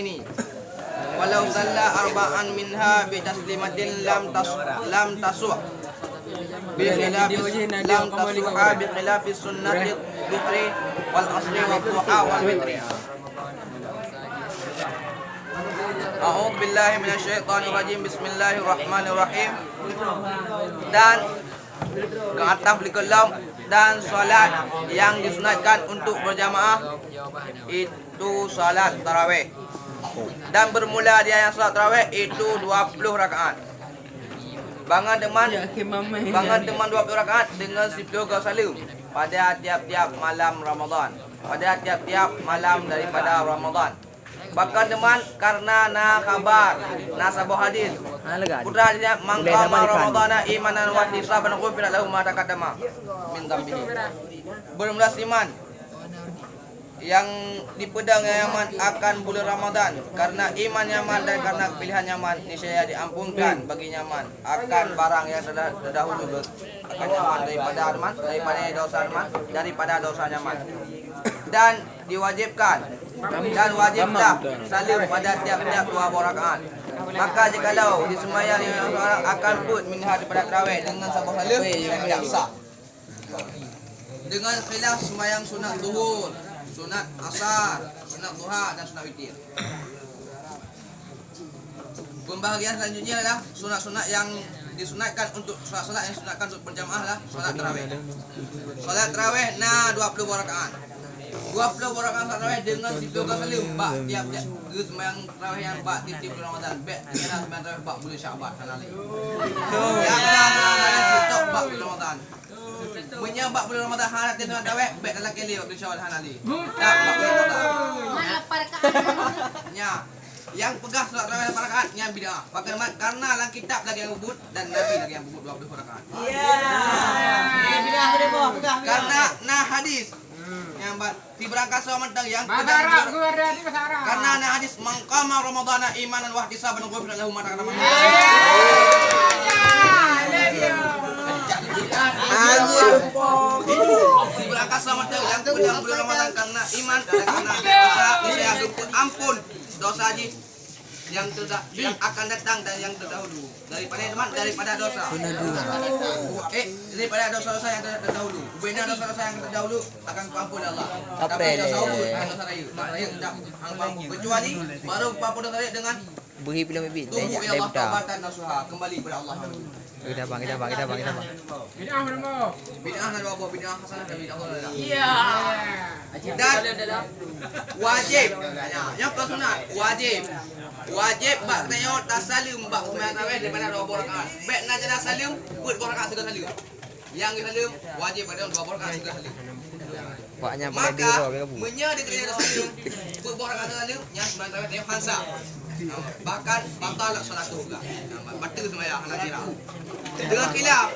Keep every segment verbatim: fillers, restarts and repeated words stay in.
ini. Walau salla arba'an minha bi taslimatin lam tas-, lam tasuh. Bi khilafi, lam tasuha bi khilafi sunnati dhuhri wal asri wa duha wal witri. A'udzu billahi minasyaitonir rajim. Bismillahirrahmanirrahim. Dan keuatap likeulom dan salat yang disunatkan untuk berjamaah itu salat tarawih. Dan bermula dia yang salat tarawih itu dua puluh rakaat. Bangun teman, bangun teman dua puluh rakaat dengan sepuluh kali saleuem pada tiap-tiap malam Ramadan. Pada tiap-tiap malam daripada Ramadan. Bahkan teman karena na khabar, na saboh hadis. Putra dia mangkama Ramadana imanan wa ihtisaban ghufira lahu ma taqaddama min dzambihi. Bermula siman yang dipeudong nyan akan bulan Ramadan karena iman nyan dan karena pilihan nyan, niscaya diampunkan bagi nyan akan barang yang terda-, terdahulu akan nyan daripada teman, daripada dosa teman, daripada dosa nyan. Dan diwajibkan dan wajiblah saleuem pada tiap-tiap dua boh rakaat. Maka jikalau di seumayang lima rakaat akan peuet minha daripada tarawih dengan saboh saleuem, tidak sah. Dengan khilaf seumayang sunat zuhur, sunat asar, sunat duha dan sunat witir. Pembahagian selanjutnya adalah sunat-sunat yang disunatkan untuk sunat-sunat yang disunatkan untuk berjamaah lah sunat tarawih. Sunat tarawih na dua puluh boh rakaat. Dua puluh boh rakaat sunat tarawih dengan sepuluh kali saleuem bak tiap-tiap geuseumayang tarawih yang bak tiep-tiep bulan Ramadan. Bèk kira seumayang tarawih bak bulan Syaban hana lé. Yang na stok bak bulan Ramadan. Meunyoe bak bulan Ramadan hana tem sunat tarawih, bèk talakèe lé bak bulan Syawal hana lé. Bak bulan Ramadan. Mana parkaan? Nya. Nyang peugah sunat tarawih lapan rakaat nyan bid'ah. Pakon teuma? Karena lam kitab lagèe nyang peubuet dan Nabi lagèe nyang peubuet dua puluh rakaat. Karena na hadis nyang ba-, sibeurangkasoe mantong nyang peugah. Karena na hadis, "Man qama Ramadana imanan wa ihtisaban ghufira lahu ma taqaddama min." Sibeurangkasoe mantong nyang peugah bulan Ramadan karena iman dan karena usaha, niscaya geupeuampôn dosa jih yang terda-, yang akan datang dan yang terdahulu. Daripada teman, daripada dosa. Eh, daripada dosa-dosa yang ter-, terdahulu. Bina dosa-dosa yang terdahulu akan kuampun Allah. Tapi dosa umum, dosa raya. Mak raya tidak akan kuampun. Kecuali baru kuampun dosa raya dengan tubu ila Allah taubatan nasuha, kembali kepada Allah. Kita bang, kita bang, kita bang, kita bang. Bid'ah na dua boh, bid'ah hasanah dan bid'ah dhalalah. Dan wajib. Nyang ka sunat, wajib. Wajib bak tanyoe tasaleuem bak seumayang tarawih daripada dua boh rakaat. Bèk na jalan saleuem, peuet boh rakaat sigoe saleuem. Nyang geusaleuem wajib bak tanyoe dua boh rakaat sigoe saleuem. Maka, meunyoe di keulileng saleuem, peuet boh rakaat saleuem, nyan seumayang tarawih tanyoe han sah. Bahkan batal sholatuhu, bateue seumayang hana kira. Deungon khilaf,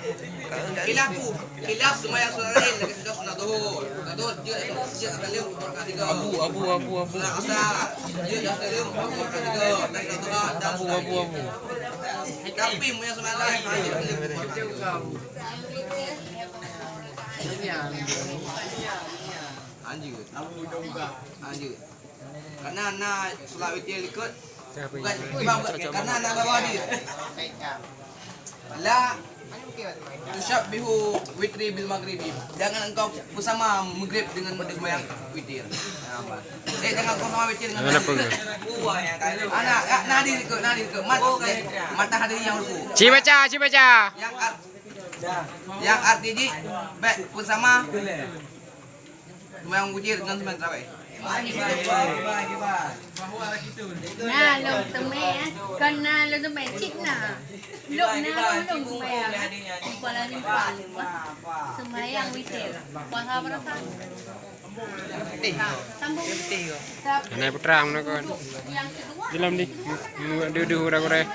khilaf tu, khilaf seumayang sunat laén lagèe sunat zuhur. Sunat zuhur jeuet, jeuet saleuem peuet boh rakaat sigoe. Abu, abu, abu, abu. Sunat asar jeuet saleuem peuet boh rakaat sigoe. Dan sunat duha dan sunat witir. Abu, abu, abu. Tapi meunyoe seumayang laén hana jeuet saleuem peuet boh rakaat sigoe. Hanjeuet. Hanjeuet. Karena na salat witir likot. Bukan, bukan, karena na saboh hadis. La tusyabbihu witri bil maghribi. Jangan engkau bersama maghrib dengan seumayang witir. Nah, apa? Eh, jangan engkau sama witir dengan maghrib. Ana, na, na hadis likot, na hadis likot. Mat-, matahari yang ruku. Ci baca, ci baca. Yang art-, yang arti jih, bèk bersama seumayang witir ngon seumayang tarawih. Na lôn teumé, eh. Kon na lôn teumé, cit na. Lôn na lôn seumayang, eh. Kuala Lumpur. Seumayang witir. Puasa berapa? Sambung. Anai putra, mana kon? Yang kedua. Dalam di. Duduk orang-orang.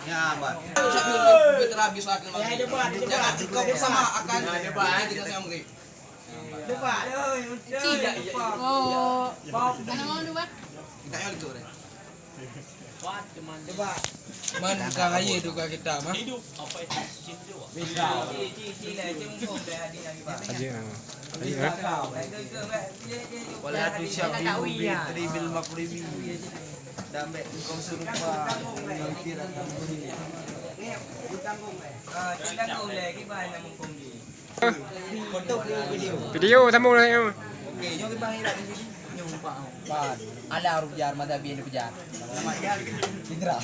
Ya, Abah. Jangan engkau bersama akan kita sama maghrib. Oh. Kita yang itu deh. Man ka hayeue duka kita mah. Aja nama. Aja nama. Wala tusyabbihu bi tribil maghribi. Dan bèk engkau serupa dengan kira. Video sambung lah. Okey, jom kita hirak di sini. Nyoe Pak. Ala rujar mata biar kejar. Selamat ya. Indra.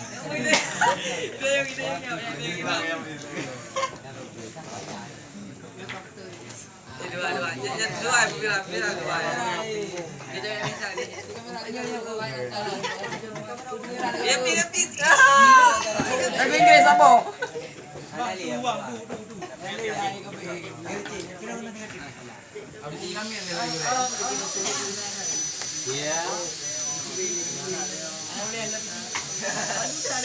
Bahasa Inggris apa?